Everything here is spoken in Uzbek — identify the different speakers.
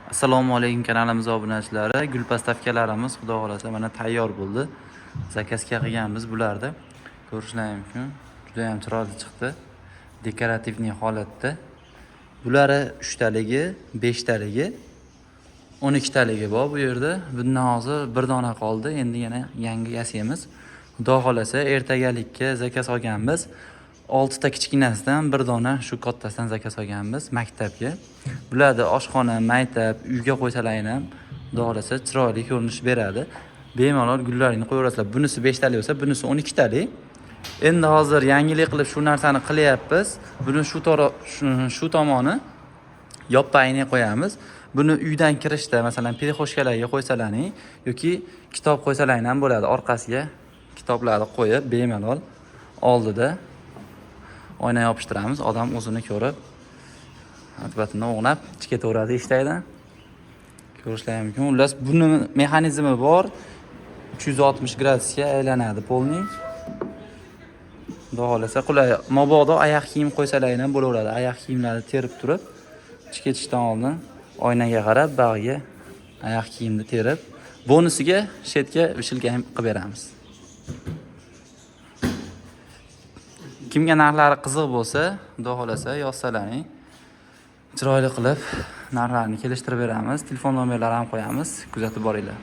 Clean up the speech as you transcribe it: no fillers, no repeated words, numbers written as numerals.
Speaker 1: Assalomu alaykum kanalimiz obunachilari. Gul podstavkalarimiz xudo xohlasa mana tayyor bo'ldi. Zakazga qilganmiz bularni. Ko'rishlar mumkin. Juda ham chiroyli chiqdi. Dekorativniy holatda. Bulari 3 taligi, 5 taligi, 12 taligi bor bu yerda. Bundan hozir bir dona qoldi. Endi yana yangi yasaymiz. Xudo xohlasa ertagalikka zakaz olganmiz. 6 ta kichkinasidan bir dona shu kattasidan zakaz olganmiz maktabga. Bularni oshxona, maktab, uyga qo'ysalar ham xudo xohlasa chiroyli ko'rinish beradi. Bemalol gullaringni qo'yaverasizlar. Bunisi 5 talik bo'lsa, bunisi 12 talik. Endi hozir yangilik qilib shu narsani qilyapmiz. Buni shu tomoni yoppa ayna qo'yamiz. Buni uydan kirishda, masalan, перехожка larga qo'ysalaring yoki kitob qo'ysalaring ham bo'ladi. Orqasiga kitoblarni qo'yib, bemalol oldida oyna yopishtiramiz. Odam o'zini ko'rib, albatta o'g'nab ichga ketaveradi eshikdan. Ko'rishlar mumkin. Xullas, buni mexanizmi bor. 360 gradusga aylanadi полный. Xudo xohlasa qulay. Mabodo oyoq kiyim qo'ysalaring ham bo'laveradi. Oyoq kiyimlarni terib turib, chiqib ketishdan oldin oynaga qarab, bag'ga oyoq kiyimni terib, bonusiga shetga вешалка ham qilib beramiz. Kimga narxlari qiziq bo'lsa, xudo xohlasa yozsalaring. Chiroyli qilib narxlarni kelishtirib beramiz. Telefon nomerlari ham qo'yamiz. Kuzatib boringlar.